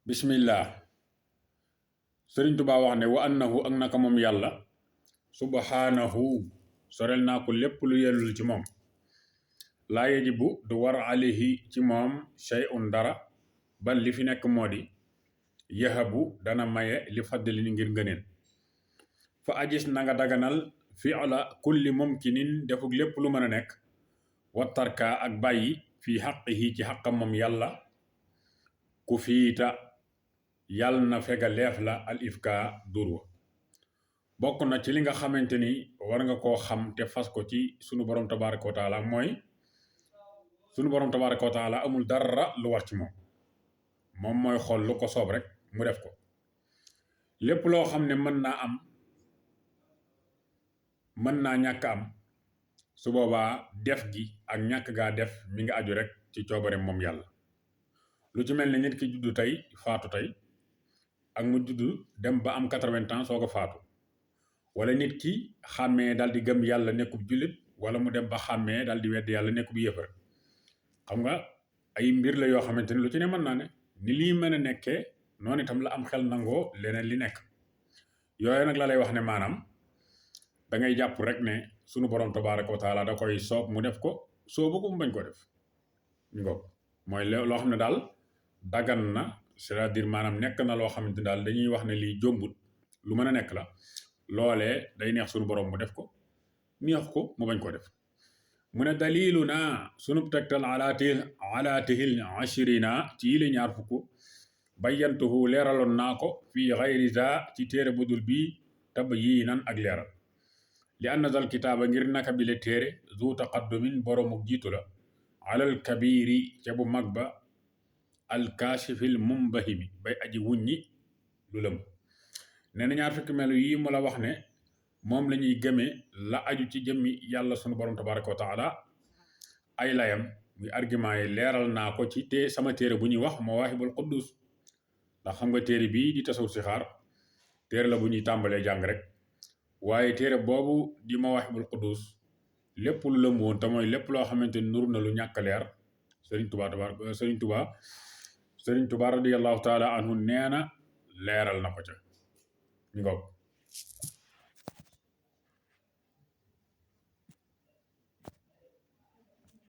bismillah. Sëriñ Tuubaa wax ne wa annahu ak naka moom yàlla subhaanahu sorel naa ko lépp lu yellul ci moom laa yajibu du war alayhi ci moom shay'un dara bal li fi nekk moo di yahabu dana maye li faddali ni ngir ngëneen fa ajis na nga daganal fi'la kulli mumkinin defuk lépp lu mën a nekk wattarka ak bàyyi fii xaqihi ci xaqam moom yàlla ku fiita yàlla na fega leef la al ifka durwa bokk na ci li nga xamante ni war nga koo xam te fas ko ci sunu borom tabaraka wa taala mooy sunu borom tabaraka wa taala amul dara lu war ci moom mooy xool lu ko soob rek mu def ko lépp loo xam ne mën naa am mën naa ñàkk am su boobaa def gi ak ñàkk gaa def mi ngi aju rek ci coobare moom yàlla lu ci mel ne nit ki juddu tey faatu tey ak mu juddu dem ba am 80 ans soog a faatu wala nit ki xàmmee daal di gëm yàlla nekkub jullit wala mu dem ba xàmmee daal di wedd yàlla nekkub yéefar xam nga ay mbir la yoo xamante ni lu ci ne mën naa ne ni lii mën a nekkee noonu itam la am xel nangoo leneen li nekk yooyu nag la lay wax ne maanaam da ngay jàpp rek ne sunu borom tabaraka wa taala da koy soob mu def ko soobu ko mu bañ ko def ñu ko mooy loo xam ne daal dagan na c'est-à-dire maanaam nekk na loo xamante ni daal dañuy wax ne lii jombut lu mën a nekk la loolee day neex sunu borom mu def ko neex ko mu bañ ko def mu ne dalilu naa sunub tegtal alaatihil ashirina ci yile ñaar fukk bayyantuhu leeraloon naa ko fii xayri za ci téere budul bii tabyinan ak leeral li anna zal kitaaba ngir naka bile téere zu taqaddumin boroomu jiitu la alal kabiri ca bu mag ba alkaashifil mumbahimi bay aji wuññi lu lëm nee na ñaar fukki melu yi mu la wax ne moom la ñuy gëmee la aju ci jëmmi yàlla sunu borom tabaraka wa taala ay layam muy argument yi leeral naa ko ci sama téere bu ñuy wax mawaahibul quddus ndax xam nga téere bii di tasawuf si xaar téere la bu ñuy tàmbalee jàng rek waaye téere boobu di mawaahibul quddus lépp lu lëm woon te mooy lépp loo xamante ni nur na lu ñàkk leer Sëriñ Tuubaa radiyallahu taala anhu nee na leeral na ko ca ñu